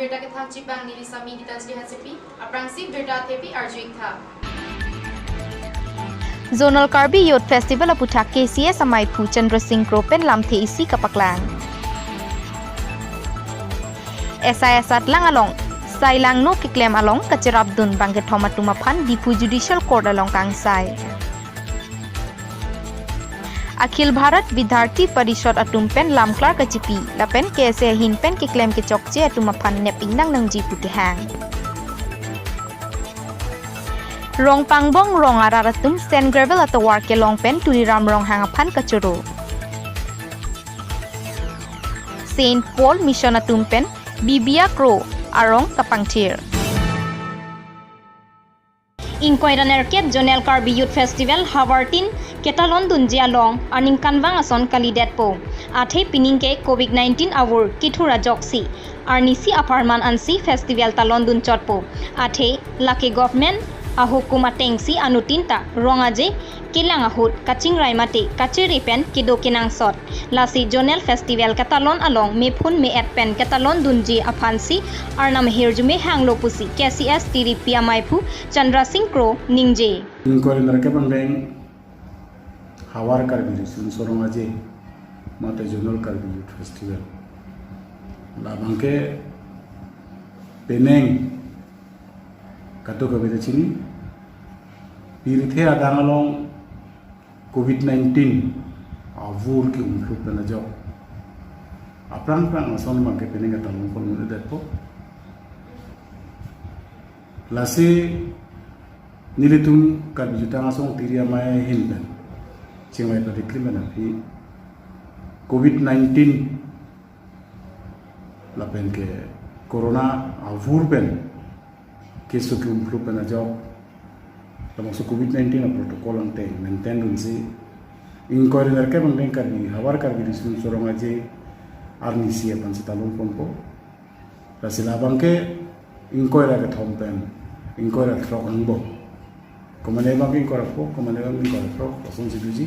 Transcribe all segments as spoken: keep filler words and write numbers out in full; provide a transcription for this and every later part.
Birta kethang chibang neli Sami Gitanjali Hansepi, aphrangsi birta athepi arju-ik tha. Zonal Karbi Youth Festival aputhak K C S amaiphu Chandra Singh Kro pen lamthe isi kapaklang. S I asatlang along sailangno keklem along kacherapdun bangkethom atum aphan Diphu Judicial Court along kangsai. Akhil Bharat Vidyarthi Parishad atum pen lamklar kachipi, lapen K S A ahin pen keklem kechokche atum aphan nep ingnang nangji pu kehang. Rong pangbong rong arat atum sand gravel atovar kelong pen Tuliram Ronghang aphan kachoro. Saint Paul Mission atum pen Bibia Kro arong kapangthir. Ingkoi ra nerkep Zonal Karbi Youth Festival havartin ketalondunji along aningkanvang ason kalidetpo. Athe pining ke covid nineteen avur kethur ajoksi arnisi apharman ansi festival talondun chotpo. Athe lake government ahukum atengsi anuttin ta rong aje kelang ahut kachingrai mate kachere pen kedo kenangsot. Lasi Zonal Festival katalon along mephun me-et pen katalondunji aphansi arnam ahirjume hanglo pusi K C S tiripi amaiphu Chandra Singh Kro ningje. Ingkoi ra nerkep angdeng Havar Karbi Riso Nimso Rong Aje mate Zonal Karbi Youth Festival, labang ke penang kadokave ta chini, pirthe adang along covid nineteen avur ke-umphlu pen ajok aphrang phrang ason abang ke penang katalon pon mune detpo. Lasi nelitum Karbi Jutang Asong tiri amei ahin pen chingvai padi krim pen aphi covid nineteen lapen ke corona avur pen keso ke-umphlu pen ajok, labangso covid nineteen a-protocol angteng maintain dunsi ingkoi ra nerkep angdeng Karbi, Havar Karbi Riso Nimso Rong Aje arnisi aphansi talon ponpo. Lasi labang ke ingkoi ra kethom pen ingkoi ra throk angbong, komane abang ke ingkoi ra pho, komane abang ingkoi ra throk, asonsi doji,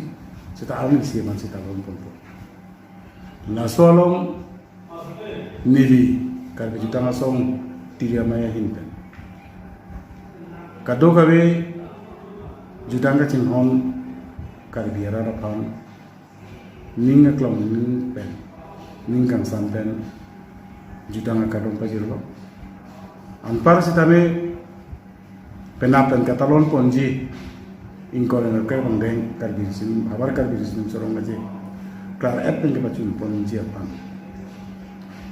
seta arnisi aphansi talon ponpo. Laso along neli Karbi Jutang Asong tiri amei ahin pen kadokave jutang kachinghon Karbi arat aphan ning aklong ning pen, ning kangsam pen jutang akardom pajirlo. Anpar sitame penap pen katalon ponji ingkoi ra nerkep angdeng Karbi Riso Nim, Havar Karbi Riso Nimso Rong Aje klar-et pen kepachun ponji aphan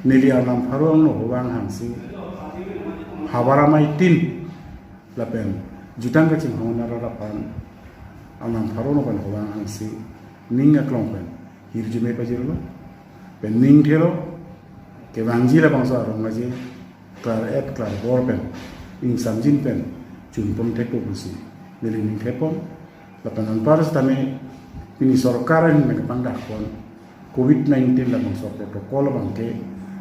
neli arnam pharo angno hovang hangsi havar ameitin lapen jutang kachinghon arat aphan arnam pharo angno pen hovang hangsi ning aklong pen hirjume pajirlo, pen ning thelo, kevangji labangso arong aje klar-et klarbor pen ingsamjin pen chun pon thekpo pusi neli ning thepon. Lapen anpar sitame pini sorkar ahin pen kepangdak pon covid nineteen labangso protocol abang ke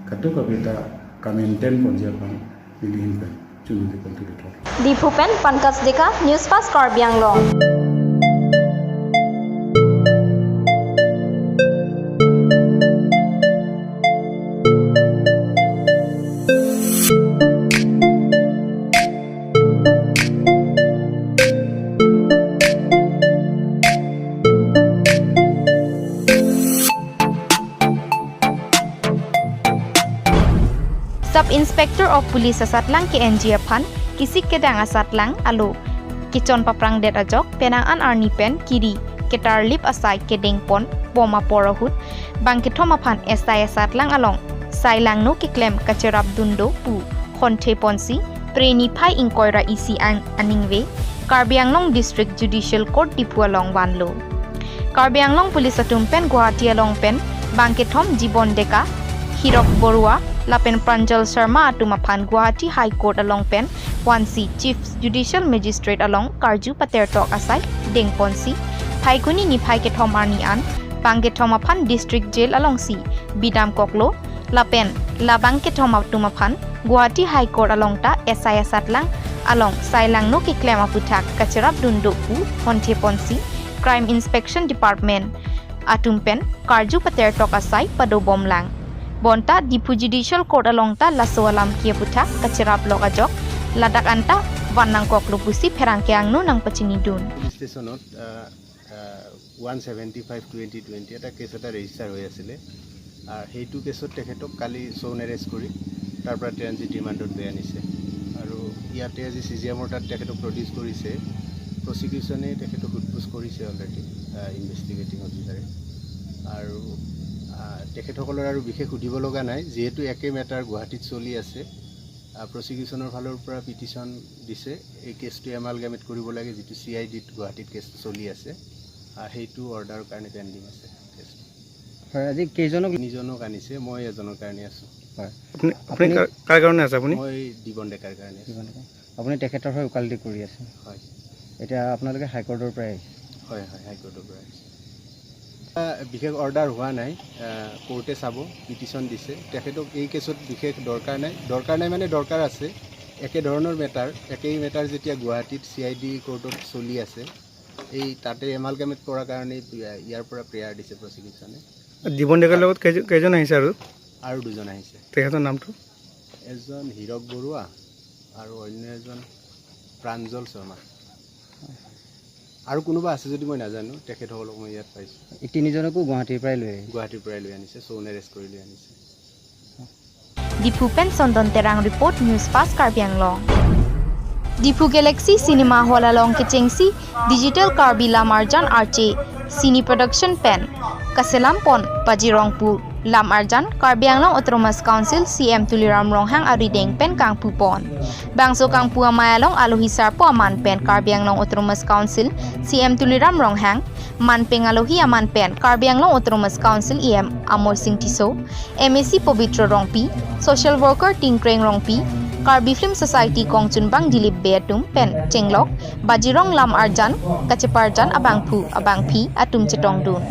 kadokave ta kamaintain ponji aphan neli ahin pen chunli pon thulethor. Diphu pen Pankaj Deka, News Fast Karbi Anglong. Sub Inspector of Police asatlang ke N G aphan kisik kedang asatlang alo kechon paprangdet ajok penang an arni pen kiri ketarlip asai kedeng pon bom apor ahut bangkethom aphan S I asatlang along sailangno keklem kacherapdun do pu honthe ponsi Phre niphai ingkoi ra isi an aningve Karbi Anglong District Judicial Court Diphu along vanlo. Karbi Anglong Police atum pen Guwahati along pen bangkethom Jibon Deka, Hirok Borua lapen Pranjal Sharma atum aphan Guwahati High Court along pen vansi Chief Judicial Magistrate along karju patertok asai dengponsi Phaikuni niphai kethom arni an bangkethom aphan District Jail alongsi bidam koklo lapen labangkethom atum aphan Guwahati High Court along ta S I asatlang along sailangno keklem aputhak kacherapdun do pu honthe ponsi Crime Inspection Department atum pen karju patertok asai padobomlang. Bonta Diphu Judicial Court along ta laso alam ke aputhak kacherap lok ajok ladak anta van nangkoklo pusi pherangke angno nangpachinidun. Police ষ্টেচনত one seventy five twenty twenty এটা case এটা register হৈ আছিলে। আহ, সেইটো কেছত তেখেতক কালি চৌন এৰেষ্ট কৰি তাৰ পৰা ট্ৰেনজিট ৰিমাণ্ডত লৈ আনিছে। আৰু ইয়াতে আজি চি জি এমৰ তাত তেখেতক প্ৰডিউচ কৰিছে। প্ৰচিকিউশ্যনে তেখেতক সোধ পোছ কৰিছে অলৰেডি, ইনভেষ্টিগেটিং অফিচাৰে। আৰু আহ, তেখেতসকলৰ আৰু বিশেষ সুধিব লগা নাই, যিহেতু একে মেটাৰ গুৱাহাটীত চলি আছে। আহ, প্ৰচিকিউশ্যনৰ ফালৰ পৰা পিটিশ্যন দিছে এই কেছটো এমালগামেট কৰিব লাগে, যিটো চি আই ডিত গুৱাহাটীত কেছটো চলি আছে। আহ, সেইটো অৰ্ডাৰৰ কাৰণে পেণ্ডিং আছে কেছটো। হয়, আজি কেইজনক তিনিজনক আনিছে, মই এজনৰ কাৰণে আছোঁ। হয়। আপুনি আপুনি কাৰ- কাৰ কাৰণে আছে আপুনি? মই দিবন ডেকাৰ কাৰণে আছোঁ। আপুনি তেখেতৰ হৈ ওকালতি কৰি আছে। হয়, এতিয়া আপোনালোকে হাইকোৰ্টৰ পৰা আহিছে। হয়, হয়, হাইকোৰ্টৰ পৰা আহিছোঁ। আহ, বিশেষ অৰ্ডাৰ হোৱা নাই। আহ, কোৰ্টে চাব, পিটিশ্যন দিছে। তেখেতক এই কেছত বিশেষ দৰকাৰ নাই। দৰকাৰ নাই মানে দৰকাৰ আছে। একেধৰণৰ মেটাৰ, একেই মেটাৰ যেতিয়া গুৱাহাটীত চি আই ডি কোৰ্টত চলি আছে, এই তাতে এমালগামেট কৰাৰ কাৰণে ইয়াৰ পৰা প্ৰেয়াৰ দিছে প্ৰচিকিউশ্যনে। দিবন ডেকাৰ লগত কেইজন কেইজন আহিছে আৰু? আৰু দুজন আহিছে। তেখেতৰ নামটো? এজন হীৰক বৰুৱা আৰু অন্য এজন প্ৰাঞ্জল শৰ্মা। আৰু কোনোবা আছে যদি মই নাজানো, তেখেতসকলক মই ইয়াত পাইছোঁ। এই তিনিজনকো গুৱাহাটীৰ পৰাই লৈ আহিছে। গুৱাহাটীৰ পৰাই লৈ আনিছে, চৌন এৰেষ্ট কৰি লৈ আনিছে। Diphu pen Sondon Terang report, News Fast Karbi Anglong. Diphu Galaxy Cinema Hall along kechengsi Digital Karbi Lam Arjan Arche Cine Production pen kaselam pon Baji Rongpu Lam Arjan Karbi Anglong Autonomous Council C M Tuliram Ronghang arideng pen kangpu pon. Bangso kangpu amei along alohi sarpo aman pen Karbi Anglong Autonomous Council C M Tuliram Ronghang, manpeng alohi aman pen Karbi Anglong Autonomous Council E M Amar Sing Tisso, M A C Pobitro Rongpi, social worker Tingkreng Rongpi, Karbi Film Society kongchunbang Dilip Bey atum pen chenglok Bajirong Lam Arjan kacheparjan abangphu abangphi atum chetongdun.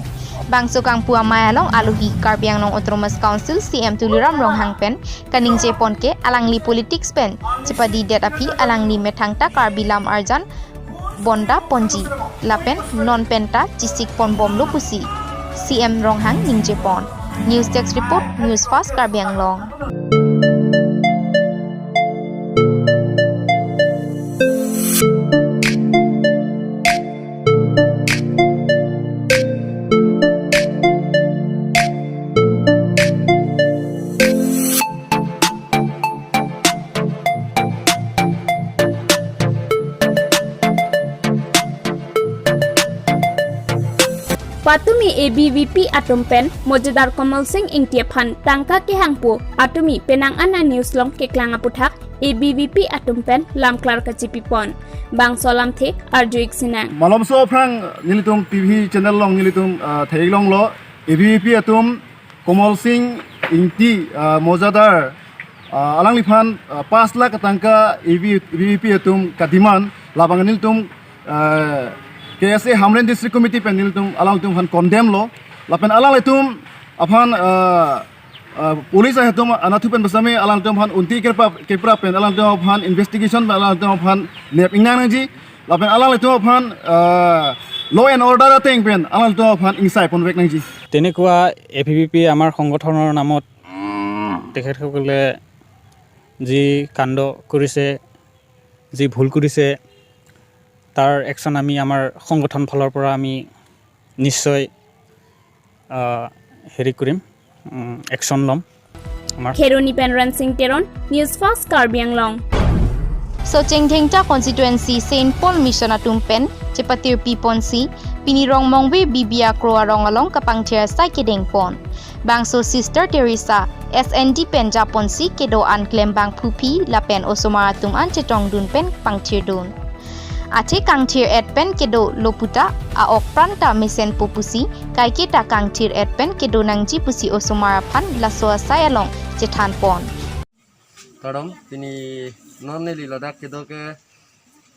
Bangso kangpu amei along alohi Karbi Anglong Autonomous Council C M Tuliram Ronghang pen kaningje pon ke alangli politics pen chepadi det aphi alangli methang ta Karbi Lam Arjan bonda ponji lapen non pen ta chisik pon bomlo pusi C M Ronghang ningje pon. News Desk Report, News Fast Karbi Anglong. Patumi A B V P atum pen mojadar Kamal Singh Ingti aphan tangka kehangpo atumi penang ana news long keklang aputhak A B V P atum pen lamklar kachipi pon. Bangso alamthe arju-ik sinang. Malomso aphrang nelitum T V channel long nelitum ah, theklonglo A B V P atum Kamal Singh Ingti ah, mojadar ah, alangliphan ah, pas lakh tangka A B V P atum kademand labang nelitum ah, K S A Hamren District Committee pen nelitum alangtum aphan condemn lo lapen alanglitum aphan ah, ah, police atum anatthu pen besame alangtum aphan unti kepra kepra pen alangtum aphan investigation pen alangtum aphan nep ingnang nangji lapen alangtum aphan ah, law and order ateng pen alangtum aphan ingsai ponvek nangji. তেনেকুৱা A V V P আমাৰ সংগঠনৰ নামত তেখেতসকলে যি কাণ্ড কৰিছে, যি ভুল কৰিছে, তাৰ একশ্যন আমি আমাৰ সংগঠন ফালৰ পৰা আমি নিশ্চয় আহ, হেৰি কৰিম, উম, একশ্যন ল'ম। আমাৰ Kheroni pen Ransing Teron, News Fast Karbi Anglong. Socheng Dhengta constituency Saint Paul Mission atum pen chepatirpi ponsi pini Rongmongve Bibi Akro arong along kapangthir asai kedeng pon. Bangso Sister Teresa S N D pen japonsi kedo-an klembang phuphi lapen osomar atum an chetongdun pen pangthirdun. Athe kangthir-et pen kedo lo puta a-ok pran ta mesenpo pusi, kaike ta kangthir-et pen kedo nangji pusi osomar aphan laso asai along chethan pon. Kardom, pini non neli ladak kedo ke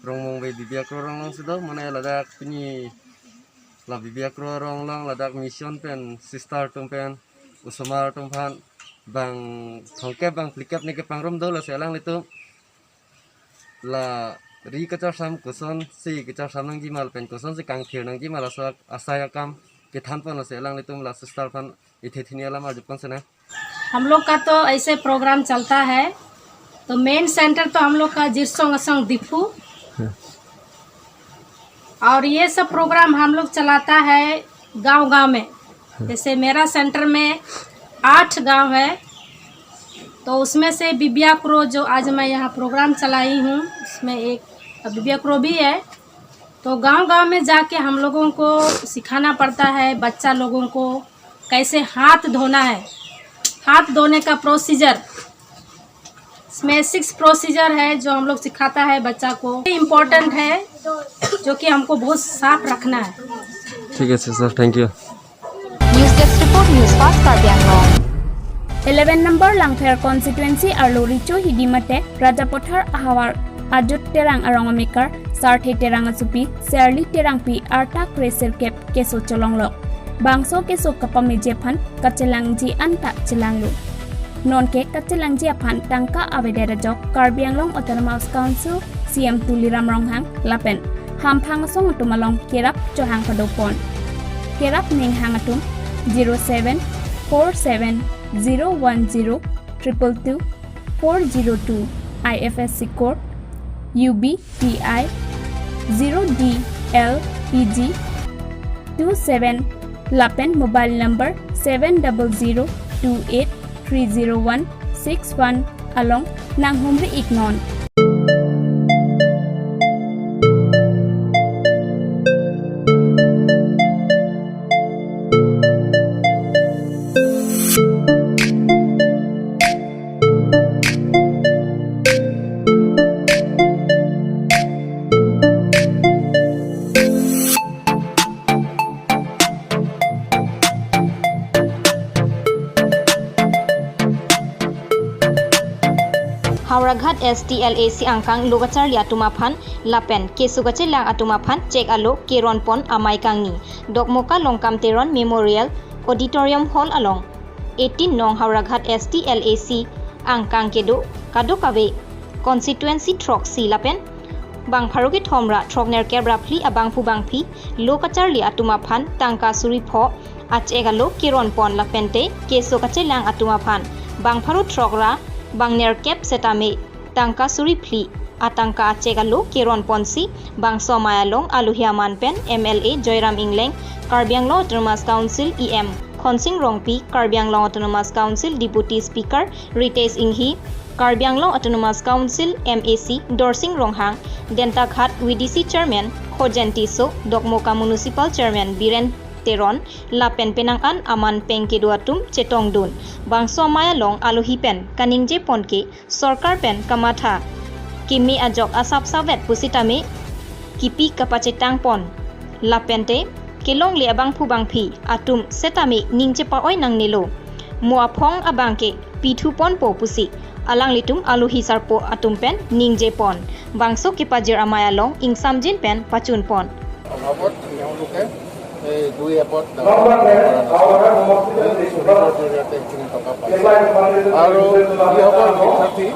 Rongmongve Bibi Akro arong along si do, mane ladak pini la Bibi Akro arong along ladak mission pen sister atum pen osomar atum aphan bang thomkep bang phlikep ne kepangrum do, lasi alanglitum la ri kacharsam kosonsi kacharsam nangji ma lapen kosonsi kangthir nangji ma laso asai akam kethan pon lasi alanglitum la sister aphan ithe thini alam arjup pon sena. हम लोग का तो ऐसे प्रोग्राम चलता है, तो main centre तो हम लोग का जिरसोंग असोंग दीफू। हाँ। और ये सब प्रोग्राम हम लोग चलाता है गांव-गांव में। हाँ। जैसे मेरा सेंटर में आठ गांव है, तो उसमें से बिबिया क्रो जो आज मैं यहाँ प्रोग्राम चलाई हूँ, उसमें एक बिबिया क्रो भी है। तो गांव-गांव में जाके हम लोगों को सिखाना पड़ता है बच्चा लोगों को, कैसे हाथ धोना है, हाथ धोने का प्रोसीजर, इसमें सिक्स प्रोसीजर है जो हम लोग सिखाता है बच्चा को। इम्पोर्टेंट है जो कि हमको बहुत साफ रखना है। ঠিক আছে sir, thank you। News Desk Report, News Fast Karbi Anglong. Eleven number Langpher constituency arlo Richo Hidi mate Rajapathar ahavar Ajut Terang arong amekar, Sarthe Terang asopi, Serli Terangpi arta kre sirkep keso cholonglok. Bangso keso kapameji aphan kachelangji anta chelanglo. Nonke kachelangji aphan tangka avedet ajok Karbi Anglong Autonomous Council C M Tuliram Ronghang lapen hamphang asong atum along kerap chohang padopon. Kerap ninghang atum zero seven four seven zero one zero triple two four zero two, I F S C code U B T I zero D L E G two seven lapen mobile number seven double zero two eight three zero one six one along nanghumri iknon. Howraghat S T L A C angkang lo kacharli atum aphan lapen keso kachelang atum aphan chek alo keron pon amei kangni Dokmoka Longkam Teron Memorial Auditorium Hall along eighteen nong Howraghat S T L A C angkang kedo kadokave constituency throksi lapen bang pharo kethom ra throknerkep ra phli abangphu bangphi lo kacharli atum aphan tangka suri pho achek alo keron pon lapente keso kachelang atum aphan bang pharo throk ra bang nerkep setame tangka suri phli atangka achek alo keron ponsi bangso amei along alohi aman pen M L A Joyram Engleng, Karbi Anglong Autonomous Council E M Khonsing Rongpi, Karbi Anglong Autonomous Council Deputy Speaker Ritesh Enghi, Karbi Anglong Autonomous Council M A C Dorsing Ronghang, Dentaghat V D C Chairman Khojen Tisso, Dokmoka Municipal Chairman Biren Teron, lapen penang an aman peng kedo atum chetongdun. Bangso amei along alohi pen kaningje pon ke sorkar pen kamatha keme ajok asap savet pusitame kipi kapachetang pon. Lapente kelongle abangphu bangphi atum setame ning chepa-oi nangnelo. Mo aphong abang ke pithu ponpo pusi alanglitum alohi sarpo atum pen ningje pon. Bangso kepajir amei along ingsamjin pen pachun pon. অভাৱত তেওঁলোকে এই দুই এপত ডাঙৰ ডাঙৰ পৰা নাছিল। চুৰিৰ জৰিয়তে এইখিনি টকা পাইছে। আৰু যিসকল শিক্ষাৰ্থী,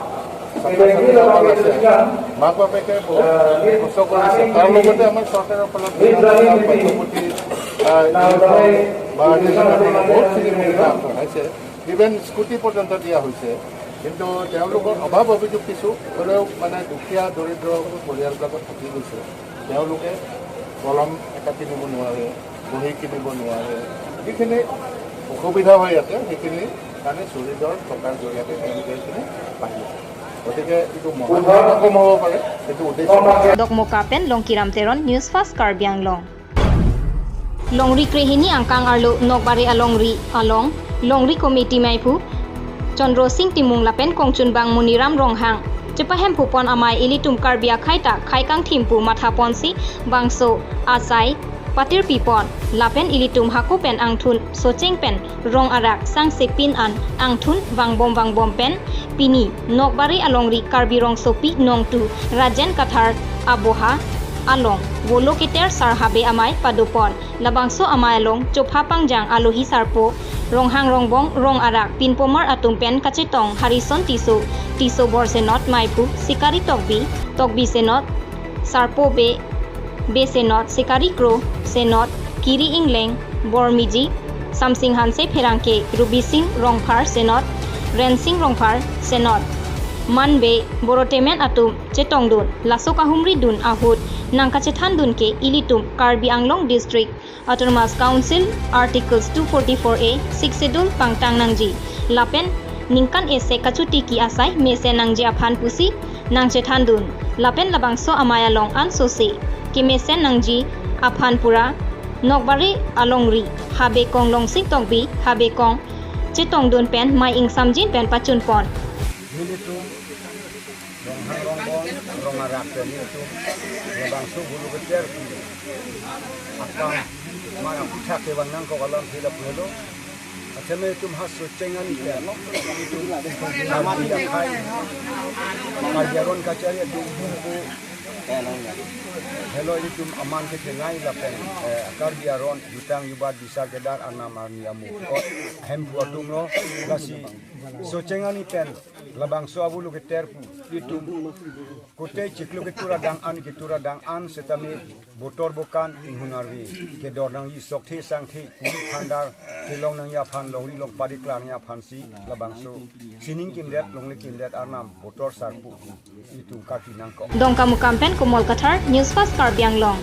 ছাত্ৰ-ছাত্ৰীসকল আছে, মাক বাপেকে বহুত কষ্ট কৰিছে। তাৰ লগতে আমাৰ চৰকাৰৰ ফালত বিভিন্ন ধৰণৰ পাঠ্যপুথি, আহ, ইউনিফৰ্ম বা ৰেচন কাৰ্ডৰ বহুতখিনি সুবিধা আগবঢ়াইছে। ইভেন স্কুটি পৰ্যন্ত দিয়া হৈছে। কিন্তু তেওঁলোকৰ অভাৱ অভিযোগ কিছু হ'লেও মানে দুখীয়া দৰিদ্ৰ পৰিয়ালবিলাকত থাকি গৈছে। তেওঁলোকে কলম এটা কিনিব নোৱাৰে, বহী কিনিব নোৱাৰে, যিখিনি অসুবিধা হৈ আছে সেইখিনি কাৰণে চুৰিৰ টকাৰ জৰিয়তে তেওঁলোকে এইখিনি পাইছে। গতিকে এইটো মহান ৰকম হ'ব পাৰে, সেইটো উদ্দেশ্য। Dokmoka pen Longkiram Teron, News Fast Karbi Anglong. Longri krehini angkang arlo Nokbare alongri along Longri Committee maiphu Chandra Sing Timung lapen kongchunbang Muniram Ronghang chepahemphu pon amei ilitum Karbi akhei ta khei kangthim pu matha ponsi bangso asai patirpi pon lapen ilitum hako pen angthun socheng pen rong arak sangse pin an angthun vangbom vangbom pen pini Nokbare alongri Karbi Rongsopi Nongtu Rajen Kathar aboha along Volo Keter Sar Habe amei padopon. Labangso amei along chopha pangjang alohi sarpo, ronghang rongbong, rong arak, pinpomar atum pen kachetong Harison Tisso, Tisso Borsenot, maiphu Sikari Tokbi, Tokbi Senot, Sarpo Be, Be Senot, Sikari Kro Senot, Kiri Engleng, Bormiji, Samsing Hanse Pherangke, Rubi Sing Rongphar Senot, Rensing Rongphar Senot, Manbe Borotemen atum chetongdun. Laso kahumridun ahut nangkachethandun ke ilitum Karbi Anglong District Autonomous Council Articles two forty-four A, Sixth Schedule pangtang nangji. Lapen ningkan isi kachotiki asai mesen nangji aphan pusi nangchethandun. Lapen labangso amei along ansose kemesen nangji aphan pura Nokbare alongri Habe Kong Longsing Tokbi, Habe Kong chetongdun pen mei ingsamjin pen pachunpon. Nelitum Ronghang Rongbong, Rong Arak pen nelitum labangso bulu keter akam mara puthak kevang nangkok alam hila pulo. Athema itum ha Socheng ani pen itum Karbi akhai, Karbi aron kachari atum bumbu. Helo itum aman kethenei lapen, eh, Karbi aron jutang jubat bisar kedar anam arni amu. Ko hemphu atumlo, lasi Socheng ani pen labangso abulu keter pu itum kote chiklo ketur adang an, ketur adang an setame botor bokan inghun arve kedor nangji, sokthe sangthe kuli khandar kelong nangji aphan, longri longpat keklang nangji aphansi labangso sining kimdet longle kimdet arnam botor sarpo itum kaki nangkok. Dongkamukam pen Komol Kathar, News Fast Karbi Anglong.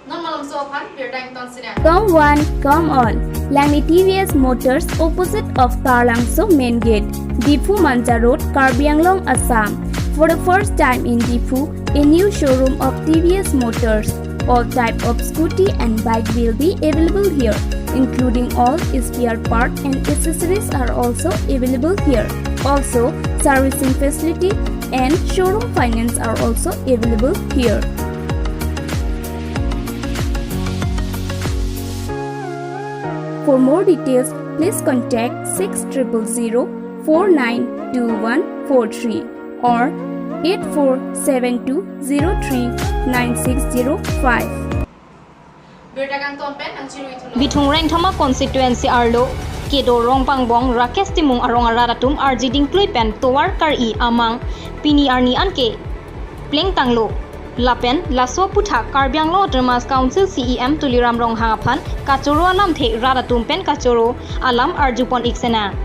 Non malomso aphan birta ington sinang. Come one, come all. Langni T V S Motors, opposite of Taralangso Main Gate, Diphu Manja Road, Karbi Anglong, Assam. For the first time in Diphu, a new showroom of T V S Motors. All type of scooty and bike will be available here, including all spare part and accessories are also available here. Also, servicing facility and showroom finance are also available here. For more details, please contact six triple zero four nine two one four three or eight four seven two zero three nine six zero five. Birta kangton pen nangchirui thulo. Bithung Rengthoma constituency arlo kedo Rongpangbong Rakesh Timung arong arat atum arji dingklui pen tovar kar-i amang pini arni anke plengtanglo. Lapen laso aputhak Karbi Anglong Autonomous Council C E M Tuliram Ronghang aphan kachoro alamthe rat atum pen kachoro alam arjupon ik sinang.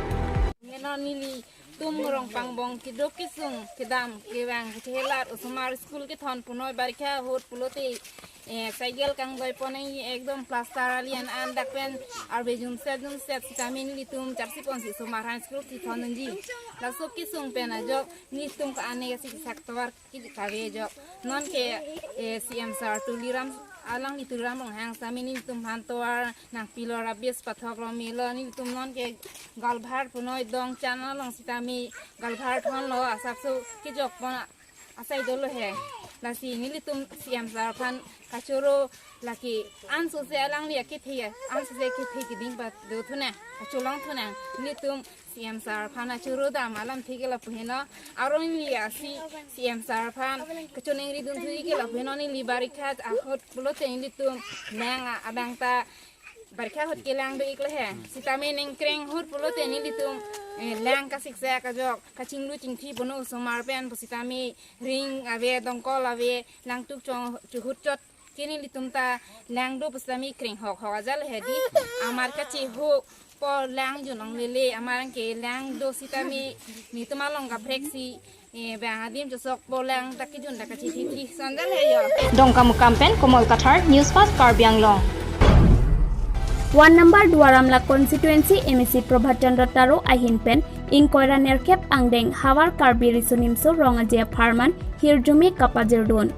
Ngenoni nelitum Rongpangbong keduk kesung kedam kevang kethelar osomar school kethon punoi barikha ahut pulote, eh, cycle kangdoipon nangji, ekdom plaster ali an an dak pen arve jumset jumset sitame nelitum charsiponsi osomar aphan school kethon nangji. Laso kesung pen ajok nelitum ka-an ne kachesik tovar kave ajok. Nonke, eh, C M sir Tuliram, alangli Tuliram Ronghang sitame nelitum aphan tovar nangpilo, rubbish pathoklo, melo, nelitum nonke galbhar punoi dong chana long sitame galbhar thonlo, asapso kejokpon asai dolo he. Lasi nelitum C M sir aphan kachoro lake ansose alangli akethe, ansose akethe keding pado thunang, kacholong thunang. Nelitum C M sir aphan achoro dam alamthe ke lapu heno. Aron neli asi C M sir aphan kachoningridun thu ke lapu heno, neli barikha ahut pulote nelitum nang a-, adang ta barikha ahut kelang do-iklo he. Sitame ningkreng ahut pulote nelitum, eh, lang kasiksak ajok kachinglu chingthi pono osomar pen pu sitame ring ave, dongkol ave, langtuk chong chuhut chot ke nelitum ta lang do pu sitame kreng hokhok ajal he di. Amar kachehopo lang jun longlele, amar ke lang do sitame nelitum along kaprek si, eh, bang adim chosokpo, lang ta kejun ta kachethi thi sanjal he yo. Dongkamukam pen Komol Kathar, News Fast Karbi Anglong. One number Duar Amla constituency M A C Prabhat Chandra Taro ahin pen ingkoi ra nerkep angdeng Havar Karbi Riso Nimso Rong Aje apharman hirjume kapajirdun.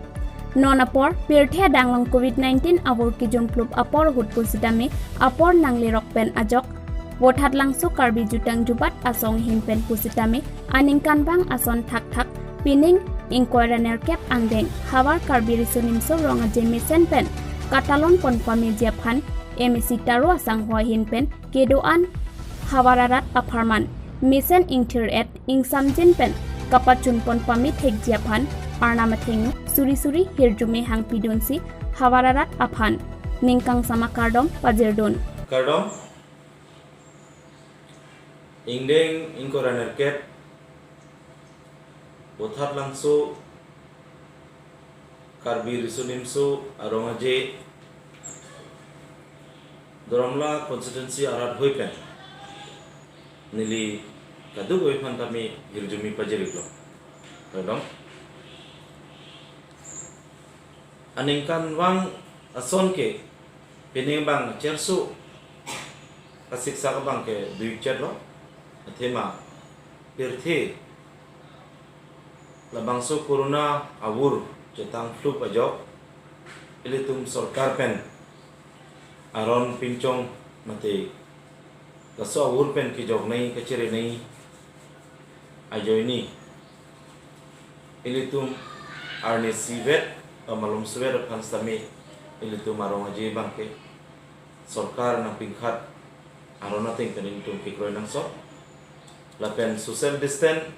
Non apor pirthe adanglong covid nineteen avur kejun plup apor ahut pusitame apor nanglerok pen ajok Vothatlangso Karbi Jutang Jubat Asong ahin pen pusitame aningkanvang ason thakthak pining ingkoi ra nerkep angdeng Havar Karbi Riso Nimso Rong Aje mesen pen katalon pon pameji aphan M A C Taro asangho ahin pen kedo-an havar arat apharman mesen ingthir-et ingsamjin pen kapachunpon pame thekji aphan arnam athengno suri suri hirjume hangpidunsi havar arat aphan ningkangsam akardom pajirdun. Kardom, ingdeng ingkoi ra nerkep Vothatlangso Karbi Riso Nimso Arong Aje Duar Amla constituency arat hui pen neli kadokave aphan tame hirjume pajir-iklo. Kardom. Aningkanvang ason ke pining abang cherso kasiksak abang ke dui chetlo. Athema pirthe labangso corona avur chetang flu ajok ilitum sorkar pen aron pinchong mate laso avur pen kejoknei kachirinei ajoine ilitum arnisi vet, malomso vet aphan sitame ilitum arong aje abang ke sorkar nangpingkhat aron ateng pen ilitum kekroi nangsot. Lapen social distance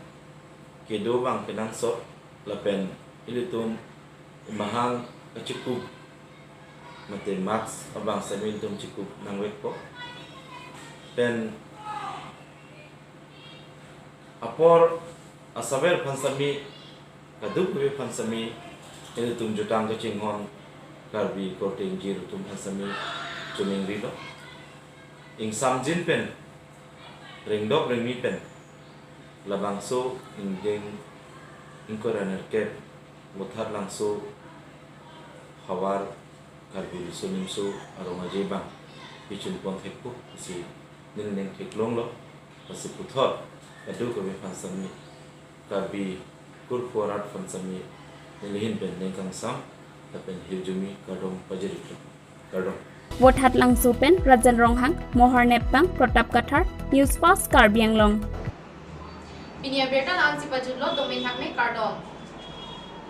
kedo abang kenangsot. Lapen ilitum imahang kachikup mate mask abang sitame ilitum chikup nangvekpo. Pen apor asaver aphan sitame, kadokave aphan sitame ilitum jutang kachinghon Karbi korte ingjir atum aphan sitame choningrilo. Ingsamjin pen, ringdok ringmi pen labangso ingdeng ingkoi ra nerkep Vothatlangso havar Karbi Riso Nimso arong aje abang pichun pon thekpo pusi neli ning theklonglo. Lasi puthot kadokave aphan sitame, Karbi kurphu arat aphan sitame neli ahin pen ning kangsam lapen hirjume kardom pajir-iklo. Kardom. Vothatlangso pen Rajan Ronghang, Mohor Neptang, Pratap Kathar, News Fast Karbi Anglong. Pini abirta la-ansi pajutlo, domin hakme, kardom.